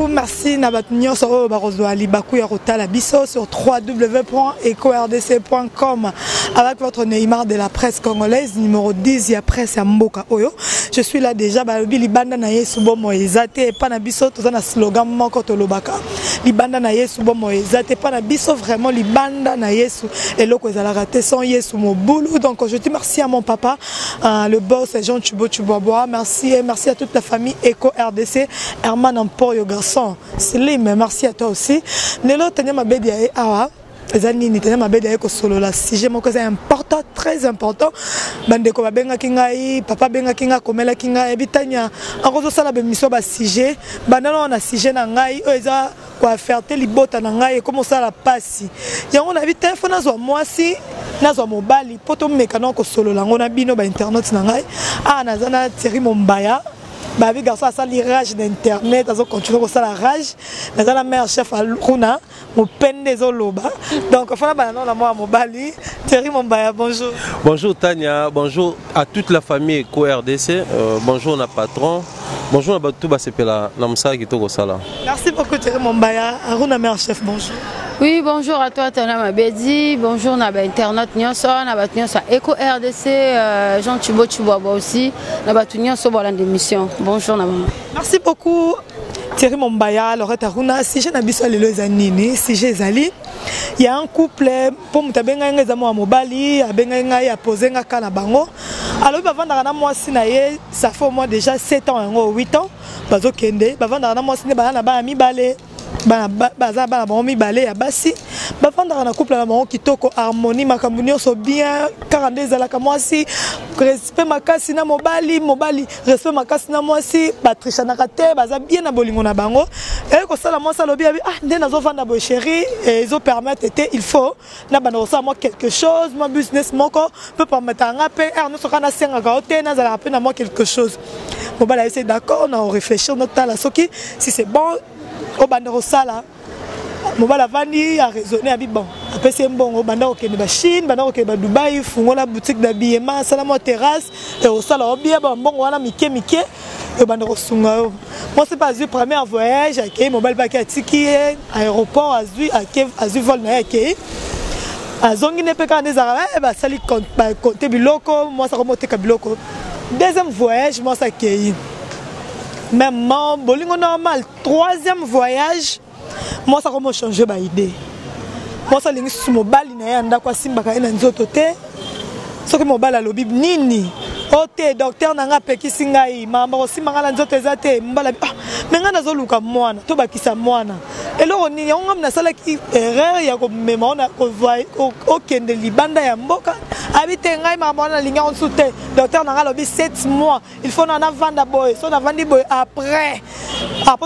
Merci na bato nyonso oyo bakozwa libaku ya kotala biso sur www.ecordc.com avec votre Neymar de la presse congolaise numéro 10 ya presse ya mboka oyo. Je suis là déjà, balobi libanda na Yesu bomoi eza te epa na biso. Toza na slogan moko tolobaka: libanda na Yesu bomoi eza te. Epa na biso vraiment, libanda na Yesu eloko ezalaka te, sans Yesu mobulu. Donc je dis merci à mon papa, le boss Jean Chubo Chubwabwa. Merci et merci à toute la famille Eco RDC. Herman Emporio, garçon Slim, merci à toi aussi. Lelo Tania Mabedi aye awa, eza nini? Tania Mabedi aye kosolola sujet moko eza important, très important. Bandeko babengaki ngai, papa abengaki ngai, akomelaki ngai, yebi Tania akozosala baémission, basujet bandana na sujet na ngai oyo eza koaffecter libota na ngai, ekoma osala mpasi. Yango nayebi te, fo nazwa mwasi, nazwa mobali mpo tomeka na kosolola yango na bino bainternet na ngai. Awa naza na Thierry Mombaya, babi garçon asali rage na internet, azocontinue kosala rage. Naza na mare chef kuna, mopende ezoloba. Donc fona bana nao na mwana mobali Thierry Mombaya, bonjour. Bonjour Tania, bonjour à toute la famille Eco RDC, bonjour na patron, bonjour na bato basepela na mosala kitoko sala. Merci beaucoup Thierry Mombaya. Aruna, mare chef, bonjour. Oui, bonjour à toi Tana Mabedi, bonjour na ba internaute nyonso, na bato nyonso Eco RDC, Jean Chubo Chubwabwa aussi, na bato nyonso bolanda émission. Bonjour na maman. Merci beaucoup Thierry Mombaya, Lorette Aruna. Sujet na biso lelo eza nini? Sujet ezali ya un couple, mpo moto abengai ngai eza mwa mobali, abengai ngai, apose nga ka na bango. Alobi bavandaka na mwasi na ye, ça fait au moins déjà 7 ans, yango 8 ans bazokende. Bavandaka na mwasi nde baza na bana mibale, baza bana bango mibale ya basi. Bavandaka na couple na bango kitoko, harmonie, makambo nyonso bien kaka nde ezalaka. Mwasi respect makasi na mobali, mobali respect makasi na mwasi, batrichanaka te, baza bien na bolingo na bango. Eye kosala, mwasi alobi abi: "Ah, nde nazovanda boye, chéri, ezopermettre te, il faut na banda kosala mwa quelque chose, mwa business moko mpe permettre nga mpe heure nyonso kaka nasengaka yo te, nazalaka mpe na mwa quelque chose." Mobali ayesi: "D'accord, na réfléchir, notala soki si c'est bon obanda kosala." Mobali avandi, araisonne, abi: "Bon." Apesi ye mbongo, banda kokende baChine, banda kokende baDubai, fungola boutique d'habillement, asala mwa terrasse, ekosala obia bambongo wana mike mike, ebanda kosunga yo. Mwasi mpe azwi première voyage, akei. Mobali mpe ake, atiki ye aéroport, azwi, azwi vol na ye, akei, azongi ne mpe kaka nde ezalaka. Basali bakonte biloko, mwasi akomi oteka biloko. Deuxième voyage, mwasi akei, même bolingo normal. Troisième voyage, mwasi akomi ochange baidée. Mwasi alingi susu mobali na ye ya ndako asimbaka ye na nzoto te. Soki mobali alobi nini o te: "Docteur na ngai apekisi ngai, makambo kosimba ngai na nzoto eza te." Mobali: "Ah, me ngai nazoluka mwana, tobakisa mwana, eloko nini yango? Ngai nasalaki erreur ya komema okende libanda ya mboka." Abi te: "Ngai makambo wana nalingi yango nsu te. Docteur na ngai alobi 7 mois il faut na navanda boye. So navandi boye, après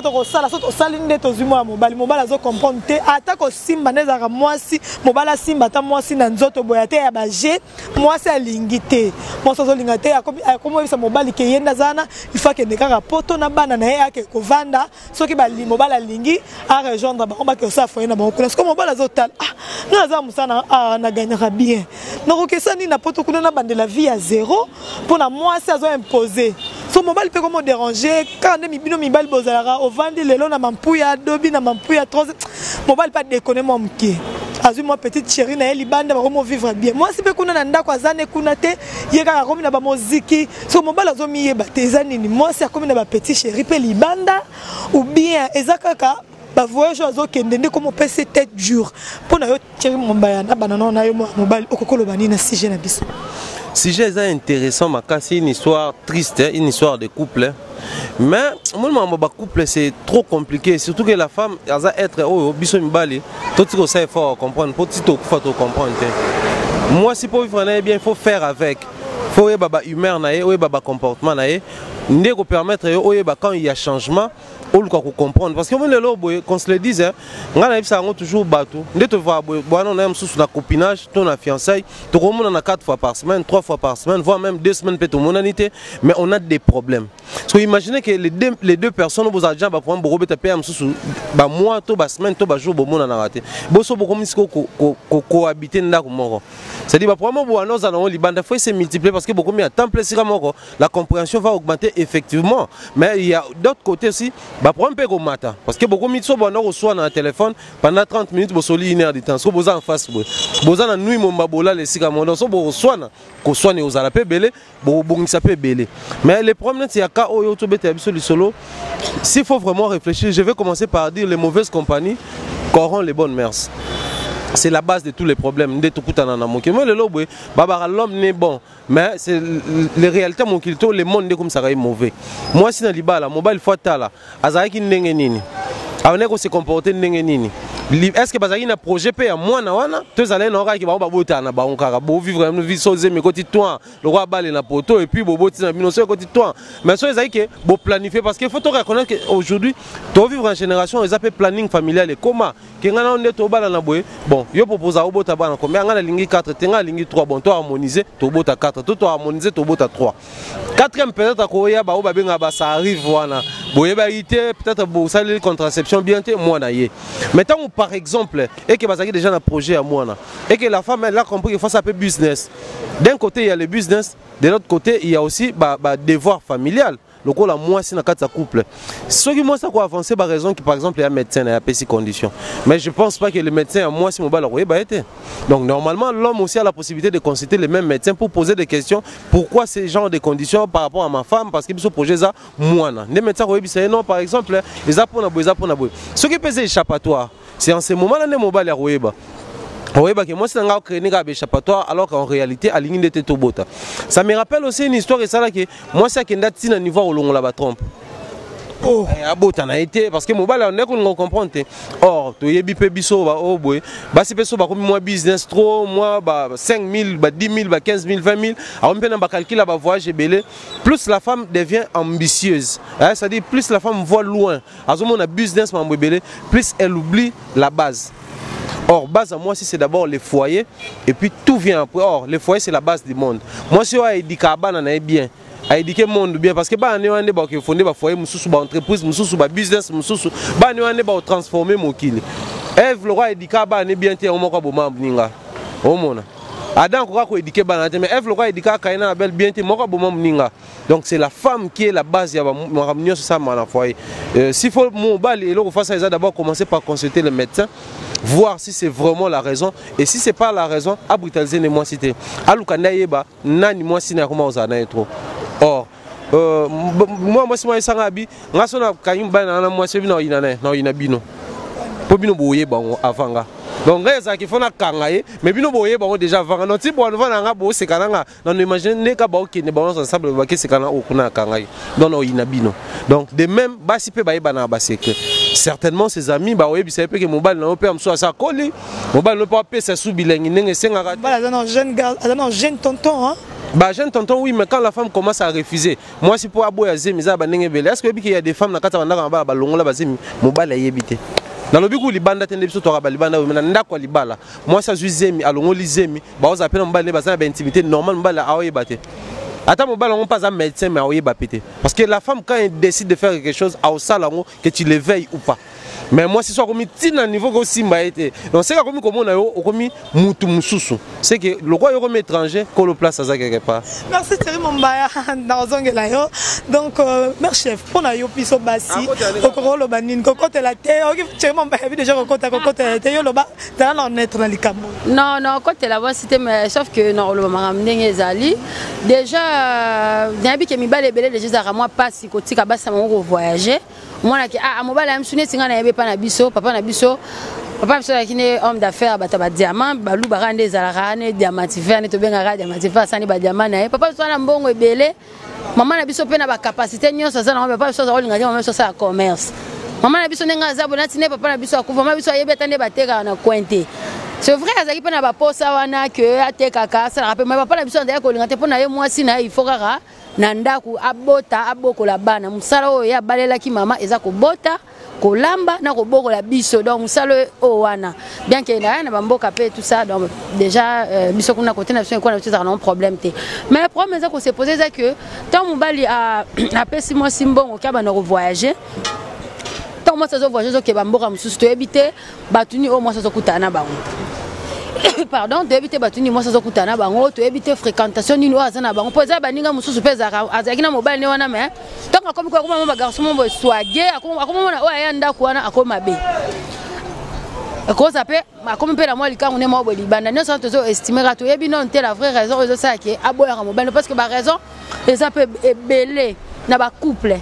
tokosala. So tosali nde tozwi mwana mobali." Mobali azocomprendre te, ata kosimba nde ezalaka mwasi, mobali asimba ata mwasi na nzoto boye, ate ya baje, mwasi alingi te. Mwasi azolinga te, akomi oyebisa mobali ke ye nde aza wana, il faut akende kaka Poto na bana na ye, ake kovanda. Soki mobali alingi arejoindre bango, bake kosala foyer na bango kuna. Soki mobali azotala: "Ah, nga naza mosala, nagagnaka bien, nakokesa nini na Poto kuna, nabandela vie ya zéro?" Mpo na mwasi azo impose. So mobali mpe komo déranger kaka nde bino mibali bozalaka, ovandi lelo na mampuya, adobi na mampuya, troisième. Mobali mpe adekone mwa moke, azwi mwa petite chérie na ye libanda, bakomo vivre bien. Mwasi mpe kuna na ndako aza ne kuna te, ye kaka akomi na bamoziki. So mobali azomiyeba te, eza nini? Mwasi akomi na bapetit chéri mpe libanda, ou bien eza kaka bavoyage oyo azokende nde komo opesi tête dure? Mpo na yo Thierry Mombaya, na banana na yo mobali, okoki oloba nini na sujet na biso? Sujet eza intéressant makasi, une histoire triste, une histoire de couple. Mais moi, makambo bacouple, c'est trop compliqué, surtout que la femme aza être oyo biso mibali totika kosala effort comprendre, mpo ti tokufa tocomprendre te. Mwasi, mpo vivre na ye bien, il faut faire avec, faut oyeba bahumeur na ye, oyeba bacomportement na ye, nde kopermettre yo oyeba quand il y a changement, oluka kocomprendre. Parce que omoni lelo boye, qu'on se le dise, ngai nayebisaka yango toujours bato, nde tovaka boye bwana na ye mosusu na copinage to na fiançaille, tokomonana 4 fois par semaine, 3 fois par semaine, voire même 2 semaines mpe tomonani te, mais on a des problèmes. Parce que imaginez que les deux personnes bozala déjà baproblème, bokobeta mpe ya mosusu bamois to basemaine to bajour bomonanaka te, boso bokomi sikoyo kohabite ndako moko. C'est-à-dire baproblème oyo wana ozala nango libanda, faut se multiplier parce que bokomi ya temple esika moko, la compréhension va augmenter effectivement. Mais il y a d'autres côtés aussi, baproblème mpe komata parce que bokomi so banda koswana na téléphone pendant 30 minutes, bosoli une heure de temps, so boza en face boye, boza na nuit momba, bolala esika moko. Donc so bokoswana, koswana ozala mpe ebele, bokobongisa mpe ebele. Mais le problème neti ya cas oyo tobetela biso lisolo, s'il faut vraiment réfléchir, je vais commencer par dire: les mauvaises compagnies corrompent les bonnes mœurs. C'est la base de tous les problèmes nde tokutana na mokili mo lelo boye. Babaka l'homme né bon, mais c'est les réalités mokili to le monde nde komisaka ye mauvais. Mwasi na libala, mobali faut atala azalaki ndenge nini, abandaki kose comporter ndenge nini. Est ce que bazalaki na projet mpe ya mwana wana, to ezalaki na kaka bango babotana na bango kaka bovivre vie, so ozemi ekoti toi lokola bale na poto et puis boboti na bino, so ekoti toi. Mais so ezalaki ke boplanifie, parce que faut to reconnaître que aujourd'hui tovivre en génération eza mpe planning familial. Ekoma ke ngai nao nde tobala na boye, bon, yo proposa obota bana combien? Ngai nalingi 4 te, ngai nalingi 3. Bon, to harmoniser, tobota 4, to harmoniser, tobota 3. Quatrième peut-être akoya, bao babengaka ba ça arrive wana, boyebaki te, peut-être bosaleli contraception bien te, mwana ye. Mais ntango par exemple eke bazalaki déjà na projet ya mwana et que la femme, elle a compris qu'il faut ça peut business, d'un côté il y a le business, de l'autre côté il y a aussi ba, ba devoir familial lokola mwasi na kati ya couple. Soki mwasi akoavance baraison qui par exemple ya médecin na ye apesi condition, mais je pense pas que le médecin ya mwasi, mobali akoyeba ye te. Donc normalement, l'homme aussi a la possibilité de consulter le même médecin pour poser des questions: pourquoi ce genre de conditions par rapport à ma femme? Parce que biso projet eza mwana. Nde médecin akoyebisa ye: non, par exemple eza mpona boye, eza mpona boye. Soki mpe eza échappatoire, c'est en ce moment là nde mobali akoyeba, oyebaki mwasi na ngai ocréer kaka baéchappatoire alors qu'en réalité alingi nde te tobota. Ça me rappelle aussi une histoire esalaki mwasi akenda ntina niveau ya kolongola batrompe. Oh. Abota na ye te parce que mobali ande kolinga comprendre te. Or toyebi mpe biso oyo boye, basi mpe so bakomi mwa business trop, mwa ba 5 000, ba 10 000, ba 15 000, 20 000, akomi mpe na bacalcul ya bavoyage ebele. Plus la femme devient ambitieuse, hein, c'est-à-dire plus la femme voit loin, azomona business mambo ebele, plus elle oublie la base. Or, base à moi, si c'est d'abord le foyer, et puis tout vient après. Or, le foyer, c'est la base du monde. Moi, si on a éduqué bana na bien, a éduqué monde bien, parce que bana ne wana ba fonder ba foyer mususu, ba entreprise mususu, ba business mususu, bana wana ba transformer mokili. Ève le roi éduqué bana bien te, omoko boma ninga. Omona. Adam akoka koéduquer bana te, mais Ève le roi éduqué Caïn na Abel bien te, moko boma ninga. Donc c'est la femme qui est la base ya makambo nyonso esalama na foyer. S'il faut mobali eloko face eza d'abord commencer par consulter le médecin, voir si c'est vraiment la raison, et si c'est pas la raison, abrutaliser ne mwasi te, aluka nde ayeba nani mwasi na yakoma kozala na ye trop. Or mwa mwasi mwa esanga abi nga so nakangi mobali na nga na mwasi oyebi na oyina na ye, na oyina bino mpo bino boyeba yango avant nga. Donc ngai ezalaki faut nakanga ye, mais bino boyeba yango déjà avant nga. Donc ti bwana va na nga boseka na nga nano, imagine ndeka baokende bango nyonso ensemble, bakeseka na oyo kuna akanga ye, donc na oyina bino. Donc de même basi mpe bayeba na basecret. Certainement ses amis baoyebisa ye mpe ke mobali na yo mpe ya mosusu asa akoli, mobali na yo mpe apesa su bilengi ndenge esengaka te. Voilà, aza na jeune gars, aza na jeune tonton, hein. Bah, jeune tonton, oui, mais quand la femme commence à refuser, moi, si pour aboya zemi, eza bandenge ebele. Est-ce que oyebi qu'il y a des femmes na kati ya bandako na bala balongola bazemi, mobali ayebi te? Nalobi ku libanda te, nde biso toka balibanda oyo, na ndako ya libala, mwasi azwi zemi, alongoli zemi, baozala mpe na mobali nde baza na baintimité normal, mobali aoyeba te. Ata mobali yango mpe aza médecin, mais aoyeba pe te, parce que la femme, quand elle décide de faire quelque chose, aosala yango, que tu le veuilles ou pas. Mais mwasi so akomi ntina niveau ke osimba ye te, donc seke akomi komona yo okomi mutu mosusu, c'est que lokwa yo okomi étranger, kolo place aza quelque part. Merci Thierry Mombaya, nazongela yo. Donc mère chef, mpona yo biso basi, okoki oloba nini? Kokotela te, oki Thierry Mombaya bi déjà kokota, kokotela te, yo loba, zala na honnête na likambo. Non, non, kotela basi te, mais sauf que na koloba makambo ndenge ezali. Déjà nayebi ke mibali ebele déjà ezalaka mwa mpasi kotika basi na bango kovoyage. Omonaki ah, mobali ya misu neti ngai nayebi epa na biso, papa na biso azalaki ne homme d'affaires, bato ya badiamant, balubaka nde ezalaka ne diamantifère, nde tobengaka diamantifère, asani badiamant na ye. Papa biso wana mbongo ebele, mama na biso mpe na bacapacité nyonso aza nango. Papa biso aza kolinga te mama biso asala commerce. Mama na biso ndenge aza boye, nati nde papa na biso akufa, mama biso ayebi ata nde batekaka na coin te. C'est vrai, azalaki mpe na baposa wana ke atekaka, asalaka mpe, mais papa na biso azalaki kolinga te. Mpo na ye, mwasi na ye, il faut kaka na ndako, abota, abokola bana. Mosala oyo ye abalelaki mama eza kobota, kolamba na kobokola biso. Donc mosala oyo wana, bien ke na bamboka mpe tout ça, donc déjà biso kuna kote na biso, ekona biso ezalaka nango problème te. Mais problème eza kose poser eza ke ntango mobali apesi mwasi mbongo ke abanda kovoyage, ntango mwasi azovoyage, azokeba mboka mosusu, toyebi te bato nini oyo mwasi azokutana na bango. Pardon, toyebi te bato nini mwasi azokutana na bango, toyebi te fréquentation nini oyo aza na bango, mpo eza baninga mosusu mpe ezalaka azalaki na mobali ne wana, mais ntango akomi koya, akoma mo bagarçon mo boye swage, akomomona oyo aya ndako wana akomi mabe, ekoza mpe akomi mpe na mwa likangu nde moko boye libanda. Nyonso wana tozo estime kaka, toyebi nano te la vraie raison oyo ezosala ke aboyaka mobali, parce que baraison eza mpe ebele na bacouple.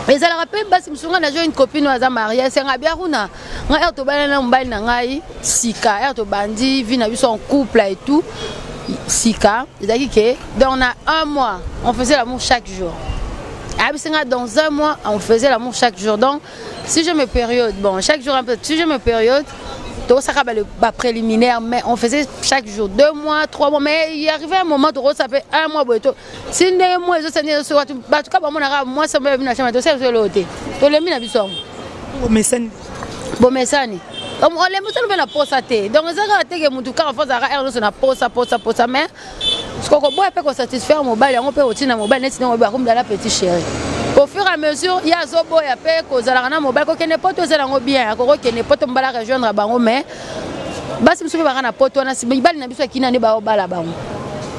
Ezalaka mpe basi mosusu, ngai nazwa une copine oyo aza marie, esenga bia kuna ngai ere tobali na mobali na ngai sika, ere tobandi vie na biso en couple et tout sika, ezalaki ke donc na un mois on faisait l'amour chaque jour. Ayebisi ngai dans un mois on faisait l'amour chaque jour. Donc si je me période, bon, chaque jour un peu, si je me période, tokosaka bapréliminaire, mais on faisait chaque jour, 2 mois, 3 mois. Mais il arrivait un moment tokosa mpe un mois boye to si ndenge mois ezosani, bato ka bamonaka mwasi oyo na chambre, tosala biso eloko te, tolembi na biso yango. Bomesani. Bomesani, olembi, osali mpe na posa te. Donc eza kaka teke mutu kaka fo azalaka heure nyonso na posa, posa, posa, mais sikoyo koboya mpe kosatisfaire mobali yango mpe kotina mobali neti ndenge oyebi akomidala petit chéri. Au fur et à mesure ye azoboya mpe kozalaka na mobali, kokende poto eza yango bien, akokokende poto, mobali arejoindre bango. Mais basi mosusu mpe baka na poto wana, mibali na biso akina nde baobala bango.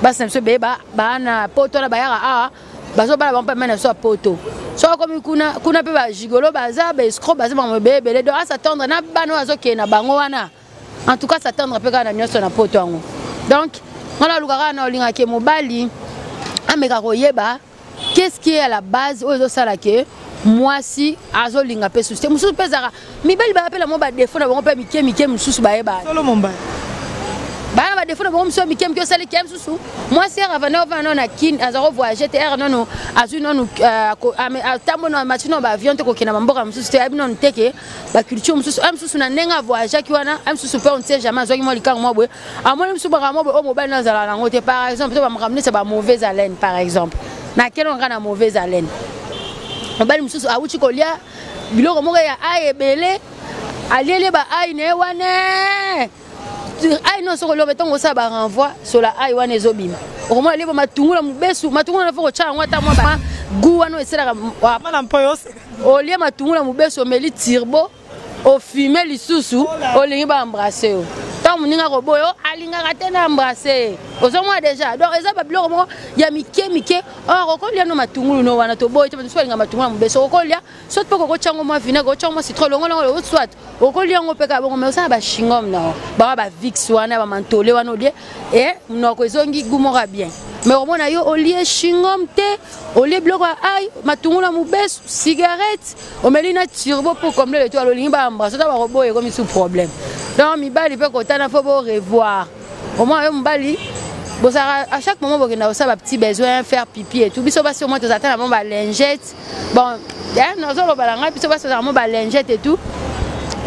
Basi na biso beye baa na poto wana, bayaka awa, bazobala bango mpe mai na biso ya poto. So akomi kuna, kuna mpe bagigolo baza, baescroc baza, bango ebele ebele. Donc as'attendre na bana oyo azokende na bango wana, en tout cas s'attendre mpe kaka na nyonso na poto yango. Donc nga naluka kaka na olingaka mobali ameka koyeba qu'est-ce qui est à la base oyo ezosala ke mwasi azolinga mpe susu te. Mosusu mpe ezalaka mibali baya mpe na mwa badéfaut na bango mpe mike mike, mosusu bayeba solo mobali. Baya na badéfaut na bango mosusu ya mike mike, osali ke mosusu mwasi ere avanda, ovanda nano na Kine, aza kovoyage te, ere nano azwi nanu atambo na mati nano baavion te, kokende bamboka mosusu te, ayebi nanu te ke baculture mosusu aye mosusu na ndenge avoyageaki wana. Aye mosusu mpe on ne sait jamais, azwaki mwa likango mwa boye, amoni mosusu makambo mwa boye oyo mobali no azalaka nango te. Par exemple, to bamakambo neti ya bamauvaise haleine. Par exemple, nakende kaka na mauvaise haleine, mobali mosusu awuti kolia biloko moko ya ai ebele, alieli ba ai na ye wana, ai nyonso kolia, ntango osala barenvoi sola, ai wana ezobima. Okomona libo matungulu mobesu, matungulu na fo kotya yango ata mwa gu wana esalaka. Mana mpo yo. Olie matungulu ya mobesu, omeli turbo, ofume lisusu, olingi baembrasse yo. Ntango moninga koboyo, alingaka te na embrasse, ozomona déjà. Donc eza babiloko moko ya mike mike. Or okolia no matungulu no wana, toboyi te, bato balinga matungulu ya mobesu, okolia soit mpe kokotya yango mwa vinaigre, okotya yango mwa citron, longola yango, soit okolia yango mpe kaka bongo, mais osala bachewing-gum na bawa, baVicks wana, bamantole wana, olie e monoko ezongi goût moko ya bien. Mais omona yo olie chewing-gum te, olie biloko ya ai, matungulu ya mobesu, cigarette, omeli na turbo pour combler le tout, olingi baembrasse, ata bakoboya, ekomi sous problème. Donc mibali mpe kotana, fo bo revoir. Au moins yo mobali bozalaka à chaque moment bokenda kosala bapetit besoin, faire pipi et tout. Biso basi au moins tozala ta na mo balingette. Bon, nazoloba na ngai, biso basi tozala mo balingette et tout,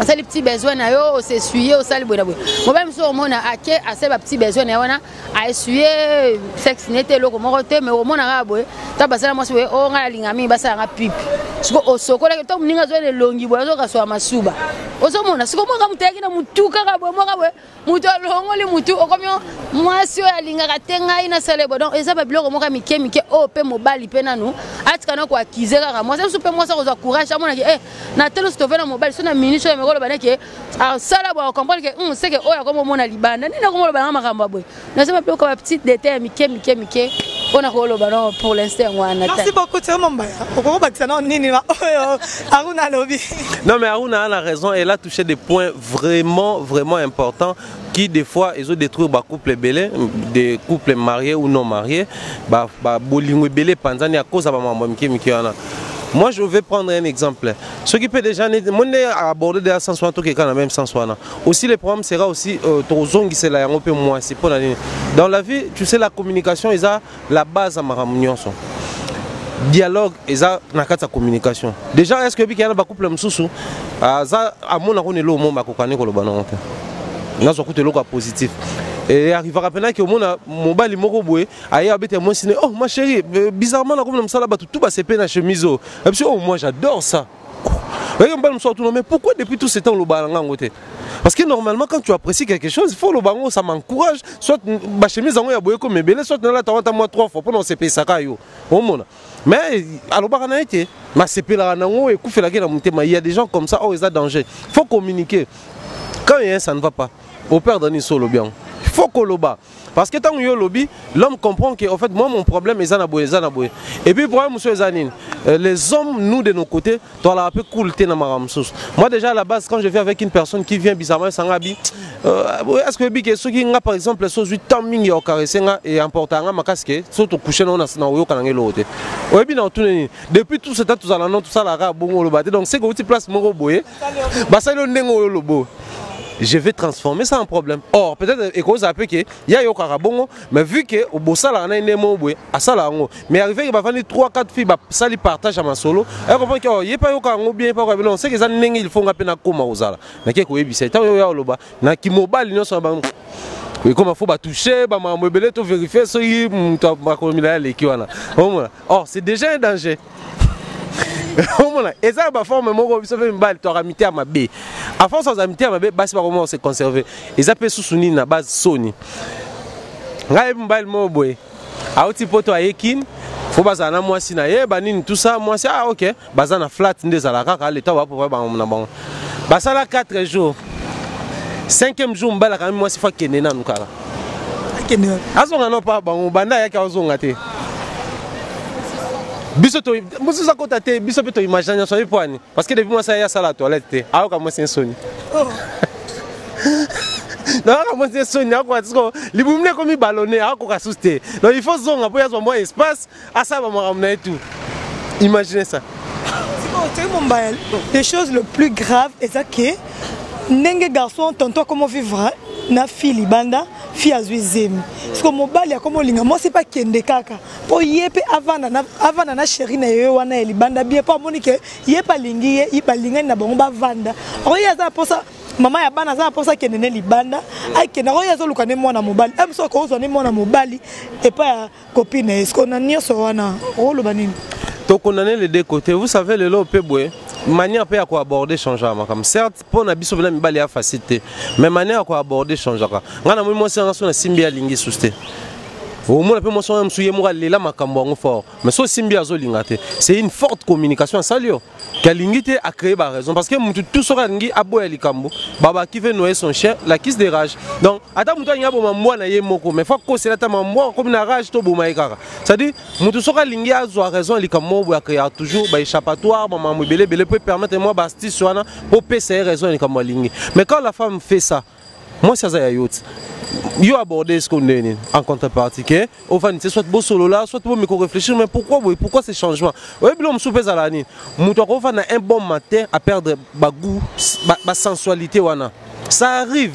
osali petit besoin na yo, osessuye, osali boye na boye. Mobali mosusu omona ake asali bapetit besoin na ye wana, aessuye sexe nete eloko moko te, mais omona kaka boye ntango basala mwasi boye, o ngai alinga mingi basalanga pipi. Siko osokolaki, ntango moninga azwa elongi boye, azokasola masuba, ozomona siko mwaka moto ayaki na motu kaka boye, mwaka boye moto alongoli motu, okomi mwasi oyo alingaka te ngai nasala boye. Donc eza babiloko moko ya mike mike oyo mpe mobali mpe nanu atika na koaccuser kaka mwasi mosusu. Mpe mwasi akozwa courage, amonaki e na tele osi tove na mobali so na minute oyo amekoloba neke asala boye, acomprendre ke seke oyo akomomona libanda nini, akomoloba nanga makambo ya boye. Naza babiloko ya bapetit détail ya mike mike mike oyo nakoloba no pour l'instant yango wana. Merci beaucoup, Thierry Mombaya. Okokobakisa nao nini oyo Aruna alobi? Non, mais Aruna a la raison, elle a touché des points vraiment, vraiment importants qui des fois ils ont détruit ba couple ebele, des couples mariés ou non mariés, ba ba bolingo ebele panzani à cause ya ba mambo mike mike wana. Moi, je vais prendre un exemple. Ce qui peut déjà moi aborder déjà sens wana, tokeka na même sens wana. Aussi le problème sera aussi tozongisela yango mpe mwasi mpo na nini. Dans la vie, tu sais, la communication eza la base ya makambo nyonso. Dialogue eza na kati ya communication. Déjà, est ce que ebiki yana bacouple mosusu aza amonako na eloko mo bakokani koloba nango te, nazwa kuta eloko ya positif e arrivaka mpenaki omona mobali moko boye aye abeta mwasi ne: "Oh ma chérie, bizarrement nakomi na mosala, bato tout basepe na chemise oyo." Abiso: "Oh, moi j'adore ça." Oye mobali mosusu atuna: "Mais pourquoi depuis tout ce temps olobaka na ngango te?" Parce que normalement, quand tu apprécies quelque chose, il faut loba yango, ça m'encourage. Soit bachemise yango ya boye comme ebele, soit nalata wata mwa trois fois mpona osepesaka yo. Omona, mais alobaka na ye te, masepelaka nango, ekufelaki na motema. Il y a des gens comme ça oyo eza danger. Faut communiquer. Quand il y a un ça ne va pas, au père nini so olobi yango, il faut koloba, parce que ntango yo olobi, l'homme comprend que en fait, moi, mon problème eza na boye, eza na boye. Et puis problème mosusu eza nini? Les hommes, nous, de nos côtés, toalaka mpe cool te na makambo mosusu. Moi déjà, à la base, quand je viens avec une personne qui vient bizarrement, esanga bi est ce que oyebi ke soki nga par exemple so ozwi temps mingi ya kocaresser nga e emporta nga makasi ke so tocoucher nango na oyoka nanga eloko te, oyebi na otuna nini? Depuis tout ce temps tozala no tosalaka bongo, oloba te. Donc c'est que outi place moko boye, basali yo ndenge oyo olobo, je vais transformer ça en problème. Or peut-être ekozala mpe ke ya yokaka bongo, mais vu que bosalaka na ye nde moko boye asala yango, mais arrivé ke bavandi 3 4 filles, basali partage ya masolo, acomprendre ke oh, ye mpe ayoka yango bien, mpe akoka non, c'est que eza ndenge il faut nga mpe nakóma kozala nake koyebisa ntango oyo ya oloba na kimobali nyonso na bango ekoma fo batouche bamakambo ebele to vérifie soki moto akomila ye aleki wana omona. Or c'est déjà un danger. Omona eza na baforme moko, biso mpe mibali twaka mite ya mabe. À force ozala mite ya mabe, basi bakoma se conserver. Eza mpe susu nini na base soni. Ngai yebi mobali moko boye auti poto, aye Kine, fo bazala na mwasi na ye banini, tout ça. Mwasi, ah ok, baza na flat nde ezala kaka leta bapopa bango na bango. Basala 4 jours, cinquième jour mobali akangi mwasi, fo akende nanu kaka. Akende wapi? Azonga no pa bango. Banda ayaki, azonga te. Biso to mosusu akota te, biso mpe toimagine nyonso oyebi po ani, parce que depuis mwasi aye asala toilette te, ayoka mwasi nsoni. Oh. Nayoka mwasi nsoni, akoka siko libumu nde ekomi ballonné, akoka susu te. Donc il faut zonga mpo yazwa mwa espace, asala bamakambo na ye tout. Imaginez ça. Sikoyo, Thierry Mombaya, les choses le plus grave eza ke ndenge garçon tonton akoma vivre na fille libanda, fille azwi zemi. Siko mobali akoma olinga mwasi mpe akende kaka mpo ye mpe avanda na chéri na ye wana ya libanda bien, mpo amoni ke ye mpe alingi ye, balingani na bango bavanda. Oyo aza na mposa mama ya bana, aza na mposa akende ne libanda, akende. Oyo azoluka nde mwana mobali, moso akozwa nde mwana mobali epai ya copine na ye. Siko na nyonso wana oloba nini? Tokondane les deux côtés. Vous savez, lelo mpe boye, manière mpe ya koaborder changeaka makambo. Certes, mpo na biso mpena mibali ya facile te, mais manière ya koaborder changeaka. Ngai namoni mwasi yanga so nasimbi, alingi susu te. Omona mpe mwasi wana mosusu ye moko alela makambo yango fort, mais so osimbi, azolinga te. C'est une forte communication asali yo ke alingi te, acréer baraison, parce que mutu tout soki alingi aboya likambo, baba qui veut noyer son chien l'accuse de rage. Donc ata mutu alingi aboma mbwa na ye moko, mais faut akosela ata mbwa akomi na rage, toboma ye kaka. C'est-à-dire mutu soki alingi azwa raison ya likambo moko boye, acréer toujours baéchappatoire, bamakambo ebele ebele mpo permettre mwa baastuce wana mpo pesa ye raison ya likambo alingi. Mais quand la femme fait ça, mwasi aza ya yo ti yo aborder ce qu'on nini en contrepartie ke ofandi te, soit bosolola, soit bomeka réfléchir. Mais pourquoi boye? Pourquoi ces changements? Oyebi bilo mosusu mpe ezala nini? Moto akofanda un bon matin à perdre bagoût, basensualité wana. Ça arrive.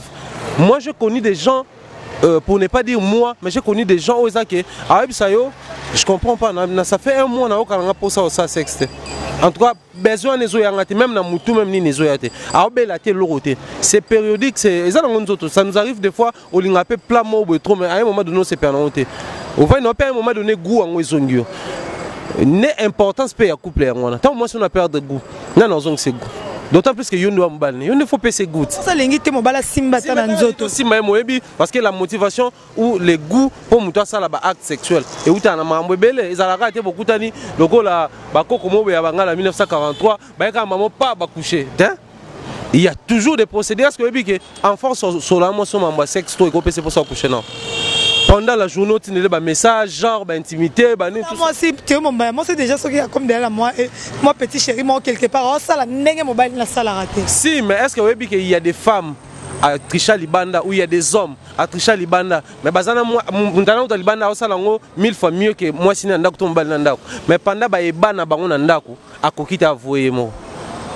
Moi, j'ai connu des gens, pour ne pas dire moi, mais j'ai connu des gens oyo eza ke ayebisa yo: je comprends pas, na, ça fait un mois nayoka nanga mposa osala sexe te. En tout cas besoin wana ezoyanga te, même na mutu, même nini ezoya te, aobela te, eloko te. C'est périodique, c'est eza nango nzoto. Ça nous arrive des fois, olinga mpe plat moko boye trop, mais à un moment donné osepela nango te, ovandi na mpe, à un moment donné goût yango ezongi yo. Ne importance mpe ya couple yango wana. Ntango mwasi ona perdre goût, nani azongisa goût? D'autant plus que yo nde wa mobali ne yo nde faut pesa goût. Alingi te mobali asimba ata na nzoto. Simba ye moyebi, parce que la motivation ou le goût mpo moto asala baacte sexuel eutaka na makambo ebele. Ezalaka te bokutani lokola bakoko moko ya bangala 1943, bayekaka mamo pa bacoucher te. Il y a toujours des procédés. Est-ce que oyebi ke enfant sola mwasi mambo ya sexe to ekopesa mposa coucher? Non, pendant la journée otindele bamessage genre baintimité, banini. Mwasi te, mombaya mwasi déjà soki akomi derrière moi, moi petit chéri moko quelque part osala ndenge mobali nasalaka te. Si, mais est ce que oyebi ke il y a des femmes à tricha libanda ou il y a des hommes à tricha libanda, mais baza na moto ana uta libanda aosala yango mille fois mieux ke mwasi na ndako to mobali na ndako, mais pendant bayeba na bango na ndako akoki te avoye moko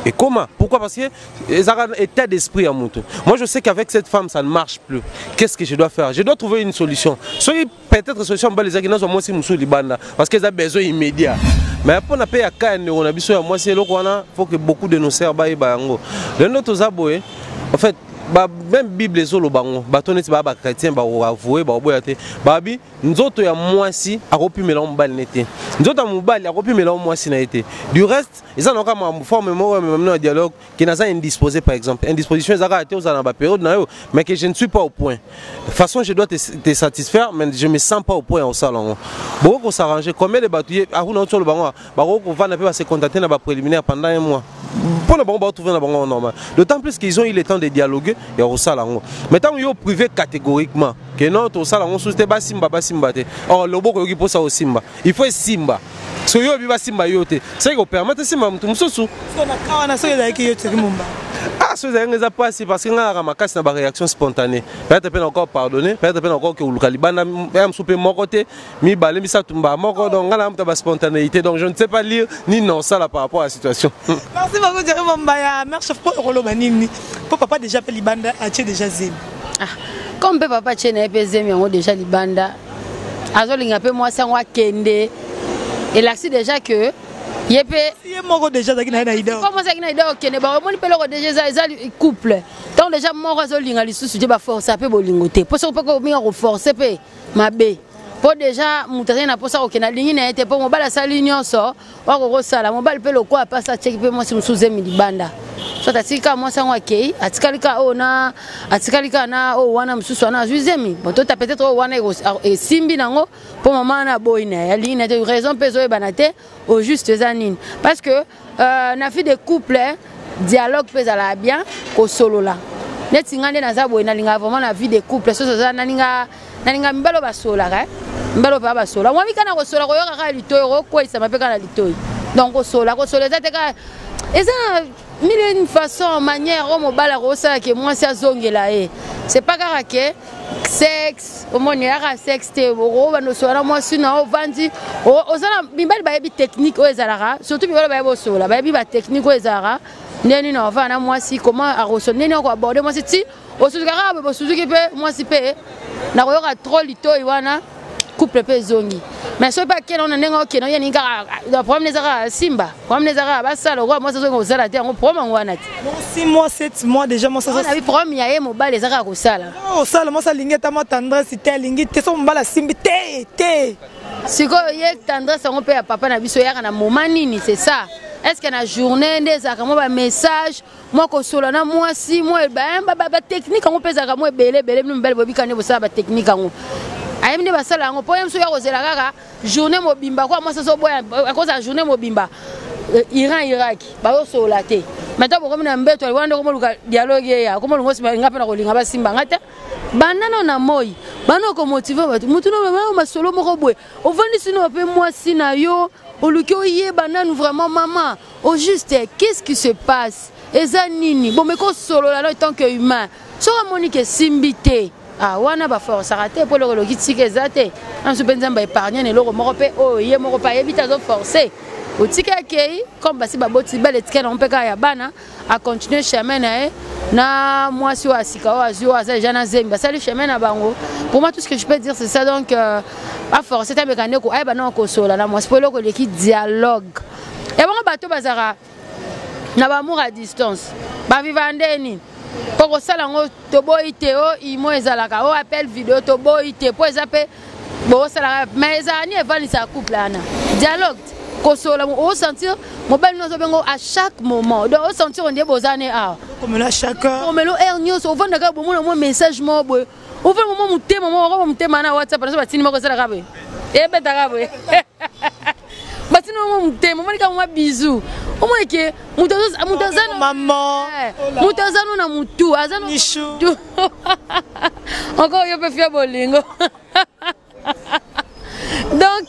et comment? Pourquoi? Parce que ezalaka état d'esprit ya moto. Moi, je sais qu'avec cette femme ça ne marche plus. Qu'est-ce que je dois faire? Je dois trouver une solution. Soki peut-être solution mobali ezalaki nazwa mwasi mosusu libanda, parce que eza besoin immédiat. Mais mpona mpe ya ka ya ndeko na biso ya mwasi, eloko wana faut que beaucoup de nos sœurs bayeba yango. Lelo toza boye, en fait ba, même Bible ezoloba ngo, bato neti baa bachrétien bakoavoue, bakoboya te, babi nzoto ya mwasi akopimela mobali ne te, nzoto ya mobali akopimela mwasi na ye te. Du reste eza na kaka makambo forme moko ya memamino ya dialogue ke naza indisposé par exemple. Indisposition eza kaka te ozala na bapériode na yo, mais que je ne suis pas au point façon je dois te satisfaire, mais je me sens pas au point ya kosala yango. Bokoki kosarranger. Combien de bato ye akuna oti oloba ngo bakoki kovanda mpe base contacter na bapréliminaire pendant un mois? Mpo na bango baotrouve na bango normal, d'autant plus qu'ils ont eu le temps de dialoguer ya kosala yango. Mais ntango yo privé catégoriquement ke non, tosala yango susu te, basimba basimba te. Or loboko oyoki mposa osimba, il faut esimba. Soki yo oyebi basimba yo te, soki kopermettre esimba moto mosusu. Wana soki ezalaki yo, Thierry Momba? Ah, soki ezalaki eza mpasi, parce que ngai kaka makasi na baréaction spontanée. Peut-être mpe nakoka pardonner, peut-être mpe nakoka koluka libanda ya mosusu mpe moko te, mibale, misato, mbaa moko. Donc ngai na moto ya baspontanéité, donc je ne sais pas lire nini na osala par rapport à la situation. Merci beaucoup, Thierry Mombaya. Mère chef, mpo okoloba nini mpo papa déjà mpe libanda atie déjà zemi? Ah, comme mpe papa atie na ye mpe zemi yango déjà libanda, azolinga mpe mwasi yango akende, elakisi déjà que ye mpe ye moko déjà azalaki na ye na idée. Comme azalaki na idée okende, omoni mpe eloko déjà eza couple. Ntango déjà moko azolinga lisusu te, baforce mpe bolingo te, mpo soki mpe kominga koforce mpe mabe, mpo déjà moto azali na mposa kokende, alingi na ye te, mpo mobali asali nyonso wakokosala. Mobali mpe lokola apasi, atieki mpe mwasi mosusu zemi libanda, soit atiki kaka mwasi yango akei, atikali kaka oyo na atikali kaka na oyo wana mosusu wana azwi zemi. Bon, tota peut-être oyo wana esimbi nango, mpo mama wana aboyi na ye, alingi na ye te. Raison mpe ezoyebana te au juste eza nini, parce que na vie de couple, dialogue mpe ezalaka bien, kosolola. Neti nga nde naza boye, nalingaka vraiment na vie de couple soso oza nalinga nalinga mibali oyo basololaka, mibali oyo mpenza basola. Mwa mika na kosola, koyoka kaka litoi, okokweyisama mpe kaka na litoi. Donc kosola, kosola eza te kaka, eza mille et une façon, manière oyo mobali akosalaka mwasi azongela ye. C'est pas kaka ke sexe, omoni, eyaka sexe te. Okobanda osola na mwasi na ovandi, oza na mibali bayebi technique oyo ezalaka, surtout mibali bayebi osola, bayebi batechnique oyo ezalaka ndenge nini ovanda na mwasi, comment akosola, ndenge nini akoaborde mwasi, ti osuzuka kaka boye, bosuzuki mpe mwasi mpe nakoyoka trop litoi wana, couple mpe ezongi. Mais soki mpe akende na ndenge okende, oye ningi kaka problème eza kaka simba, problème eza kaka basala okoa mwasi azongi kosala te, yango problème yango wana te. 6 mois, 7 mois déjà mwasi azo problème ya ye mobali eza kaka kosala. Osala, mwasi alingi ata mwa tendresse te, alingi te. So mobali asimbi te te. Sikoyo ye tendresse yango mpe ya papa na biso eyaka na moment nini? C'est ça, est ce que na journée nde ezalaka mwa bamessage, mwa kosola na mwasi, mwa batechnique yango mpe ezalaka mwa ebele ebele? Bino mibali bobika nde bosala batechnique yango, ayebi nde basala yango, mpo ye mosusu ya kozela kaka journée mobimba kwa mwasi azoboya, akozala journée mobimba Iran Irak bazosolola te. Maintenant bokomi na mbeto wana nde okomoluka dialogue, eya okomolunga osima nga mpe na kolinga basimba nga te. Bandano na moi bana okomotive bato motu no masolo moko boye, ovandisi no mpe mwasi na yo, oluki oyeba nanu vraiment, mama, au juste qu'est-ce qui se passe, eza nini? Bomeki osolola no tant que humain. Soki amoni ke esimbi te, ah, wana baforsaka te, mpo eloko eloki tika eza te. Anso mpe Nzambe épargne na eloko moko mpe oyo ye moko mpe ayebi te, azoforce, otiki akei. Comme basi baboti bale, etika nango mpe kaka ya bana, acontinue chemin na ye na mwasi oyo asika oyo azwi, oyo aza deja na zemi, basali chemin na bango. Pour moi, tout ce que je peux dire, c'est ça. Donc aforce te, ameka nde ayeba nanga kosola na mwasi, mpo eloko eleki dialogue ya bango. Bato bazalaka na bamour à distance baviva ndeni mpo kosala yango, toboyi te. O imo ezalaka, o appel video, toboyi te, mpo eza mpe bosalaka, mais ezalaka nini evandisaka couple wana? Dialogue, kosola. Osentir mobali no azobengo à chaque moment, donc osentir ondie boza ne awa. Komela chaque heure. Komelo heure nyonso, ovandaka bomona mwa message moko boye, ovanda mwa motema moko okoba motema na WhatsApp naso batindi moko, esalaka boye, ebetaka boye, batindi mwa motema, omoni kaka mwa bisou, omoni ke moto aza no na motu, aza no Michou. Encore yo mpe fia bolingo. Donc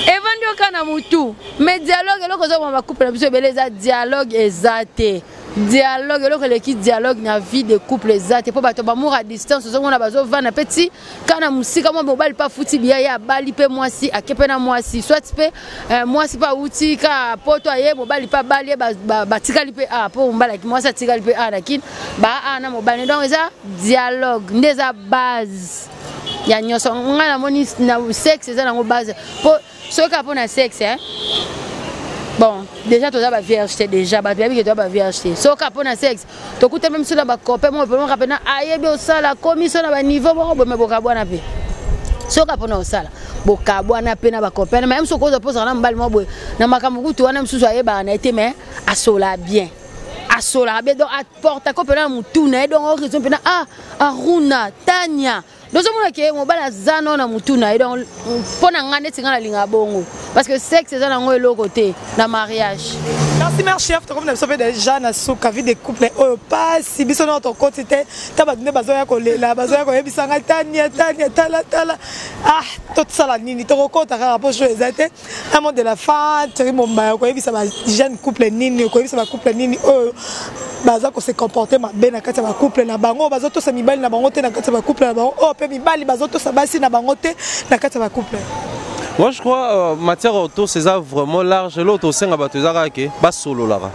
evandi oka na motu, mais dialogue, eloko ezoboma bacouple na biso ebele eza dialogue, eza te dialogue. Eloko eleki dialogue na vie de couple eza te, mpo bato bamour à distance ozomona bazovanda mpe ti kaka na mosika. Mwa mobali mpe afuti biya, ye abali mpe mwasi, ake mpe na mwasi, soit mpe mwasi mpe awuti ka poto, aye, mobali mpe abali ye, batikali mpe a mpo mobali, mwasi atikali mpe a na kini ba a na mobali. Donc eza dialogue nde eza base ya nyonso. Ngai namoni na sexe eza nango base, mpo soki kaka mpo na sexe, eh? Bon, déjà toza bavierge te, déjà bato bayebi ke toza bavierge te. Soki kaka mpo na sexe, tokutami biso na bacopain moko mpe mpena ayebi osala, akomi so na baniveau moko boye, me bokabwana mpe. Soki kaka mpona osala, bokabwana mpe na bacopain. Me mosu okozwa mposaka na mobali moko boye na makambo kutu wana mosusu ayebaka na ye te, mais asola bien, asolaka bien, donc aportako mpena na motu na ye, donc oraison mpena, ah, Aruna, Tania. Tozomona ke mobali aza no na mutu na ye. Donc mpo na ngai, neti ngai nalingaka bongo, parce que sexe eza nango eloko te na mariage. Merci, mère chef. Tokomi na biso mpe déjà na suka. Vie de couple oyo pasi, biso nao tokoti te. Ta bato nde bazoya kolela, bazoya koyebisa ngai: "Tania, Tania, tala, tala." Ah, tosala nini? Tokokota kaka mpo show eza te. Un mot de la fin, Thierry Mombaya. Koyebisa bajeune couple nini? Koyebisa bacouple nini oyo baza kose comporter mabe na kati ya bacouple na bango, bazotosa mibali na bango te na kati ya bacouple na bango, oyo mpe mibali bazotosa basi na bango te na kati ya bacouple? Moi, je crois matière auto, c'est ça vraiment large. L'autre osenga bato eza kaka ke basololaka.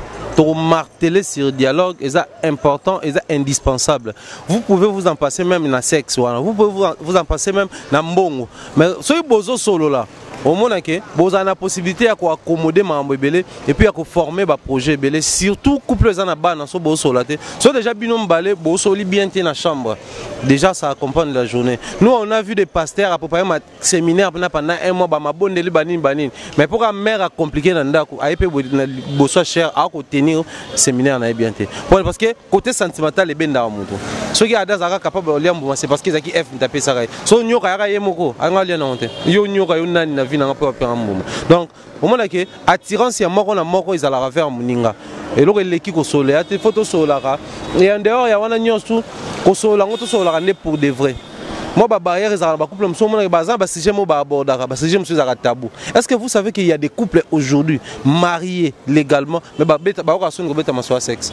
Marteler sur dialogue est important et indispensable. Vous pouvez vous en passer même na sexe wana. Vous pouvez vous en passer même na mbongo. Mais soki bozo solola, omona ke bozala na possibilité ya koaccommoder makambo ebele et puis ya koformer baprojet ebele. Surtout couple eza na bana, so bosola te, so déjà bino mibale bosoli bien te na chambre, déjà ça accompagne la journée. Nous, on a vu des pasteurs à préparer ma séminaire pendant un mois, bamabondeli, banini banini, mais pourquoi mère a compliqué na ndako, aye mpe na liboso ya chaire, akotenir séminaire na ye bien te? Parce que côté sentimental ebendaka moto. Soki ada azalaka capable olia mbuma, c'est parce que ezalaki Eve moto apesaka ye. So nyoka ayaka ye moko, anga alia nango te. Yo nyoka, yo nani na vie nanga mpo apeka mbuma? Donc omonake attirance ya moko na moko ezalaka vers moninga. Eloko eleki kosolola te, faut tosololaka. Et en dehors ya wana nyonso, kosolola yango, tosololaka nde pour de vrai. Moi, babarrière ezalaka na bacouple mosusu, omonaka baza na basujet mo baabordaka, basujet mosusu ezalaka tabou. Est ce que vous savez qu'il y a des couples aujourd'hui mariés légalement, mais bayoka soni kobeta masolo ya sexe?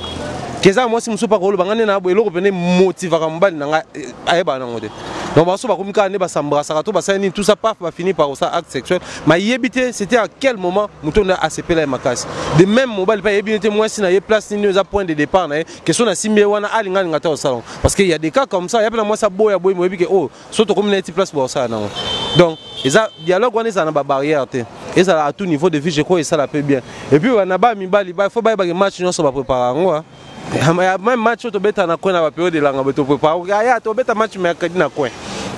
Keza mwasi mosusu mpa koloba: "Nga nde na boye, eloko pene motivaka mobali na nga, ayebaka nango te." Donc baso bakomi kaka nde basambrasaka to basali nini, tout ça, paf, bafini par kosala acte sexuel. Mayebi te c'était à quel moment moto nde asepela ye makasi. De même, mobali mpe ayebi te mwasi na ye place nini eza point de départ na ye. Question nasimbi ye wana, alinga alinga te kosala, parce que y a des cas comme ça. Ya mpe na mwasi aboya boyi, moyebi ke oh, so tokomi na ye ti place bosala nango. Donc eza dialogue wana, ezala na babarrière te, ezala à tout niveau de vie. Je crois esala mpe bien. Et puis na ba mibali, faut bayebake match nyonso baprépara yango. Même match oyo tobeta na coin na bapériode elanga boye, toprépare aya tobeta match mercredi na coin.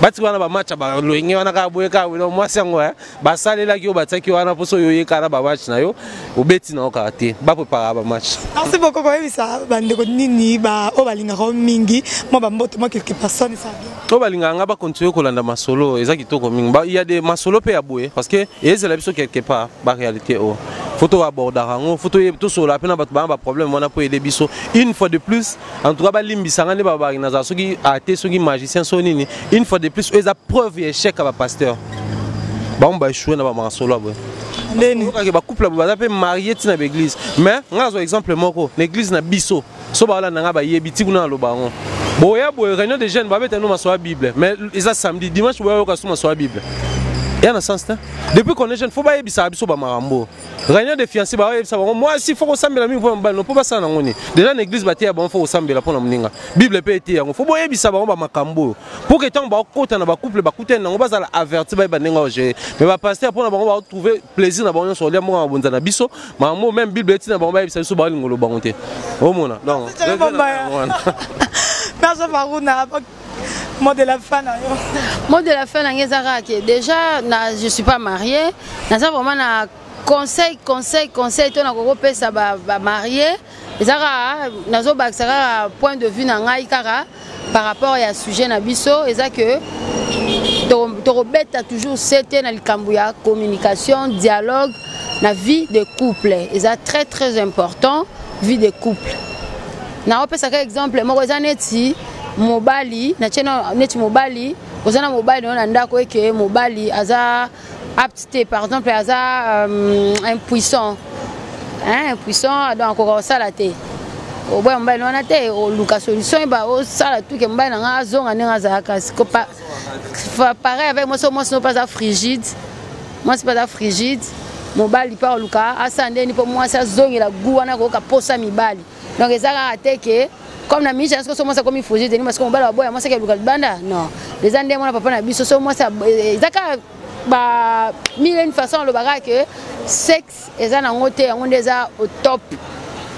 Batiki wana bamatch ya balwenge wana kaka boye, kaka boye. Mwasi yango basalelaki yo, batiaki wana mposo oyo oyeka na bamatch na yo, obeti na yo kaka te. Baprépara bamatch. Merci beaucoup. Koyebisa bandeko nini oyo balingaka yo mingi? Mwa bambote, mwa quelques personnes, esa bien. Oyo balingaka nga, bacontinue kolanda masolo, eza kitoko mingi. Ya de masolo mpe ya boye, parce que ezela biso quelque part baréalité oyo faut toabordaka yango, faut tosolola mpe na bato bana baproblème wana mpo ede biso. Une fois de plus, en tout cas, balimbisanga nde babaki nazala soki ate, soki magicien, so nini. Une fois de plus, oyo eza preuve ya échec ya bapasteur. Bango baéchoué na bamasolo ya boye. Ndeni? Okake bacouple baza mpe marié ntina baeglise, mais nga nazwa exemple moko na église na biso. So baolanda nga, bayebi ti kuna naloba yango. Boya boye, réunion de jeunes, babeta no masolo ya Bible, mais eza samedi, dimanche boya yoka so masolo ya Bible eya na sens te. Depuis qu'on est jeune, faut bayebisaka biso bamakambo. Réunion de fiancé, bayebisa bango mwasi faut kosambela mingi mpona mobali no, mpo basala nango nini. Déjà na église bateya bango faut kosambela mpona moninga. Bible mpe ete yango, faut boyebisa bango bamakambo oyo pour que ntango bakota na bacouple, bakutani nango, bazala averti, bayeba ndenge bagérer. Mais bapasteur, mpona bango batrouve plaisir na bango nyonso kolia moko mabonza na biso makambo. Même Bible etina bango bayebisa biso, balinga lobango te. Omona donc. Merci, Faruna. Mot de la fin na yo? Mot de la fin na ngai eza kaka ke déjà na, je suis pas mariée, naza vraiment na conseil to nakokopesa bamarié eza kaka, nazobakisa kaka point de vue na ngai kaka par rapport ya sujet na biso. Eza ke tokobeta toujours sete na likambo ya communication, dialogue na vie de couple. Eza très très important, vie de couple. Naopesaka exemple moko, eza neti mobali natie, neti mobali oza na mobali na yo na ndako, eke mobali aza apte te, par exemple aza impuissant, hein, impuissant, donc akoka kosala te. Oboya mobali wana te, oluka solution, eba osala tuke mobali na nga azonga ndenge azalaka. Pareil avec mwasi. Mwasi no mpe aza frigide, mwasi mpe aza frigide, mobali mpe oluka asala ndeni mpo mwasi azongela gu wana, koyoka posa mibali. Donc eza kaka te ke comme na mingi so mwasi akomi frigide ni parce que mobali aboya mwasi akeluka libanda. Non, eza nde mwana papa na biso. So mwasi eza kaka ba mille une façon alobaka ke sexe eza nango te, yango nde eza au top.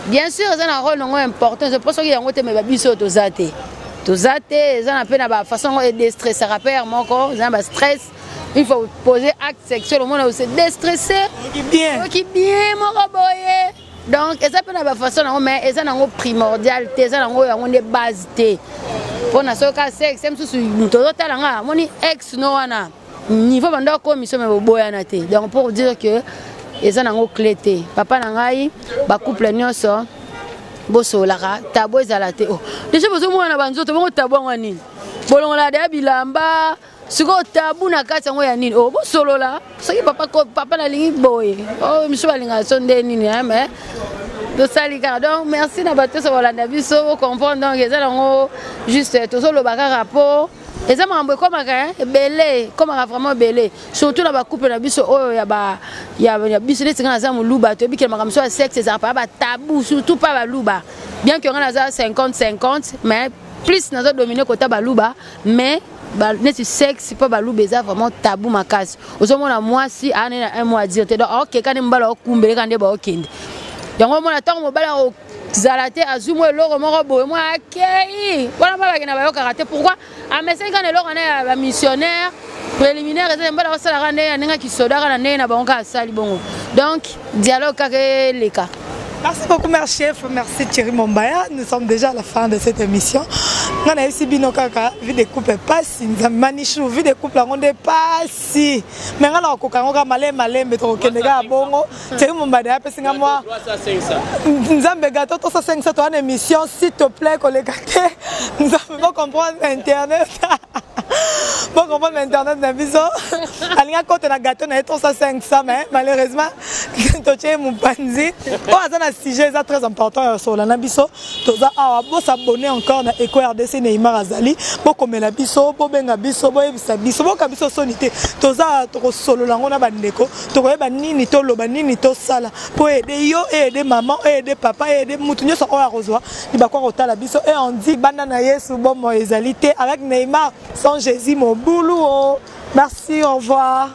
Bien sûr, eza na rôle nango important, mpo soki yango te, me babiso oyo toza te, toza te. Eza na mpe na bafaçon yango edestressaka pere moko, eza na bastress. Une fois poser acte sexuel, omona ose déstressé. Bien. Oki bien moko boye. Donc eza mpe na bafaçon nango, mais eza nango primordial te, eza nango yango nde base te. Mpo na soki ka sexe mosusu moto ozotala nga amoni ex no wana niveau banda okomi so me boboyana te. Donc pour dire que eza nango clé te, papa na ngai, bacouple nyonso bosololaka, tabou ezala te. Oh, déjà bozomona na banzoto bongo, tabou yango ya nini? Bolongola deya bilamba, sikoyo tabou na kati yango ya nini? Oh, bosolola. Soki papa, papa nalingi boye, oh, misu balingaka so nde nini, mais tosali kaka. Donc merci na bato nyonso bolanda biso, bocomprendre. Donc eza nango juste tozoloba kaka mpo eza makambo ekomaka ebele, ekomaka vraiment ebele, surtout na bacouple na biso oyo ya biso. Neti ngai naza moluba, toyebikela makambo so ya sexe ezalaka pa batabou, surtout pa baluba, bien que ngai naza 50 50, mais plus naza domine kota baluba. Mais neti sexe mpo baluba eza vraiment tabou makasi. Ozomona mwasi aane na un mot à dire te, donc aokeka nde mobali aokumbeleka nde baokende yango. Omona ntango mobali akozala te, azwi mwa eloko moko boye, mwa akei wana, mwa bakenda bayokaka te. Pourquoi? Amesani kaka na eloko wana ya bamissionnaire préliminaire, eza mbala basalaka ndenge ya ndenge akisodaka na ndenge na bango, kaka asali bongo. Donc dialogue kaka eleka. Merci beaucoup, mère chef. Merci Thierry Mombaya. Nous sommes déjà à la fin de cette émission. Nga na yebisi bino kaka vie de couple pasi, nzambe manichou, vie de couple yango nde pasi. Mais nga na kokoka yango kaka malembe malembe, tokokende kaka bongo. Thierry Mombaya apesi nga mwa nzambe gâteau 300 500 toza na émission, s'il te plaît koleka te. Nzambe, bo comprendre internet. Bo comprendre internet na biso. Alinga kota na gâteau na ye 300 500, mais malheureusement totie mopanzi oyo aza na sujet eza très important ya solola na biso. Toza awa, bosabonner encore na Eco RDC. Neymar azali, bokomela biso, bobenga biso, boyebisa biso, boyoka biso soni te. Toza tokosolola yango na bandeko, tokoyeba nini toloba, nini tosala mpo aider yo, aider mama, aider papa, aider mutu nyonso oyo akozwa libaku kotala biso. E on dit banda na Yesu bomoi ezali te. Avec Neymar, sans Jésus mobulu o. Merci, au revoir.